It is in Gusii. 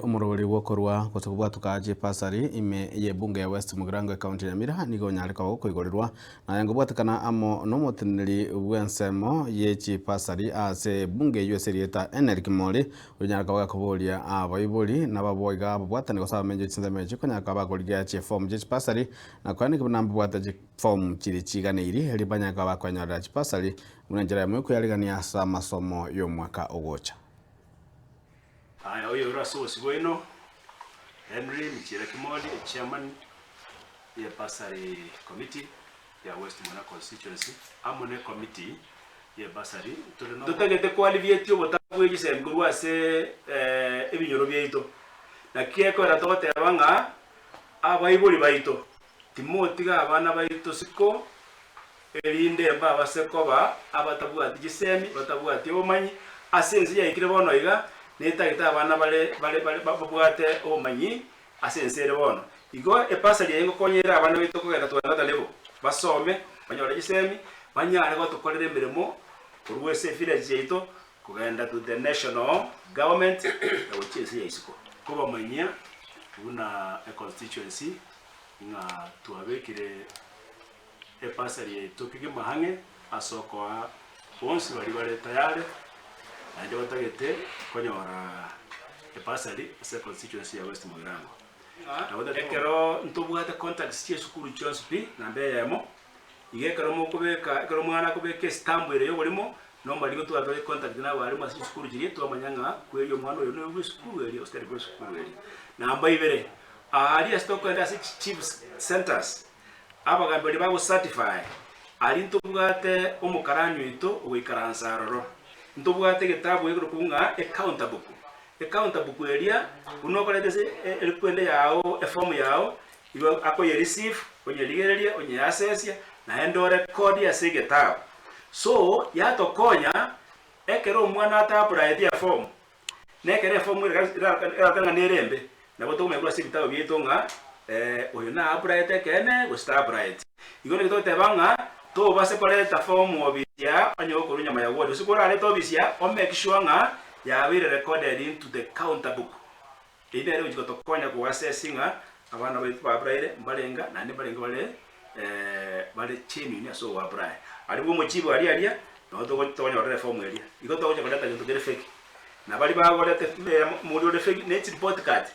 Omoroberi bw'okorua gose kobwatoka chipasari ime y'ebunge ya West Mugirango ekaunti ya Nyamira nigo onyare koba gokoigorerwa naye ngobwatekana amo nomoteneneri bw'ensemo ye chipasari ase ebunge eyio ase erieta Henry Kimori onyare koba gakoboria abaibori nababwo iga babwatane gose abamenyi be chinsemo echi konyara koba bakorigia chifomu chie chipasari na koenekia buna mbabwate chifomu chiria chiganeiri erio banyare koba bakwenyorera chipasari buna enchera eyemo yokoyarigania ase amasomo y'omwaka ogocha. Aya oyore ase obosio bwaino, Henry Michiera Kimoli, echairman ye bursary committee ya West Mona constituency, amo ne committee ye bursary tore no Totagete koalleviate obotaka bwe chisemi korwa ase ebinyoro biaito. Naki ekogera togoteba ng'a abaibori baito timotiga abana baito siko erinde mbabase koba abatabwati chisemi, batabwati obomanyi, ase ense yaikire bono iga, netagete abana bare bare bare babwate obomanyi ase ense ere bono. Igo ebasari eye ngokonya ere abana baito kogenda to another level, basome, banyore chisemi, banyare gotokorera emeremo korwa ase evillage yaito kogenda to the national government na gochia ense ya isiko. Kobamanyia buna econstituency ng'a twabekire Ebasari yaito kegima ang'e ase okoa bonsi baria bare tayare naende batagete konyora ebasari ase econstituency ya West Mugirango. Ekero ntobwate contacts chia esukuru chionsi pi namba eyemo, iga ekero mokobeka ekero omwana akobeka estamp ere ya oborimo, normally nigo twatware contact na abalimu ase chisukuru chiria twamanya ng'a kweri omwana oyo noyo bwa esukuru eria gose tari bwa esukuru eria. Namba ibere, aaria ase tokogenda ase chichiefs centres, Abagambi baria bago certify aria ntobwate omokarani oito ogoikaransa aroro. Ntobwate egetabu egekorokwa ng'a ecounter book. Ecounter book eria buna okoreta ase erikwende yao eform yao igo akoye receive onyerigererie onyeasesie naende orecord ase egetabu. So yatokonya ekero omwana ata applyeti eform Na ekero efomu eratoke ng'a nere embe, nabo tokomanya korwa ase ebitabu biaito ng'a oyo na-applyete ekeene gose ta-applyeti. Igo naki togoteba ng'a tobase koreta fomu obisia onye gokorwa nyuma ya ward, gose korarete obisia o make sure ng'a yabeire recorded into the counter book. Eyio nere egochia gotokonya ko assess ng'a abana baito ba-applyire mbarenga naende mbarenge bare bare genuine ase ogo-apply. Aria bwa omochibu aria aria nabo togonyorera efomu eria. Igo togocha koreta gento kere fake. Na baria bagorete mori ore fake ne chireport card.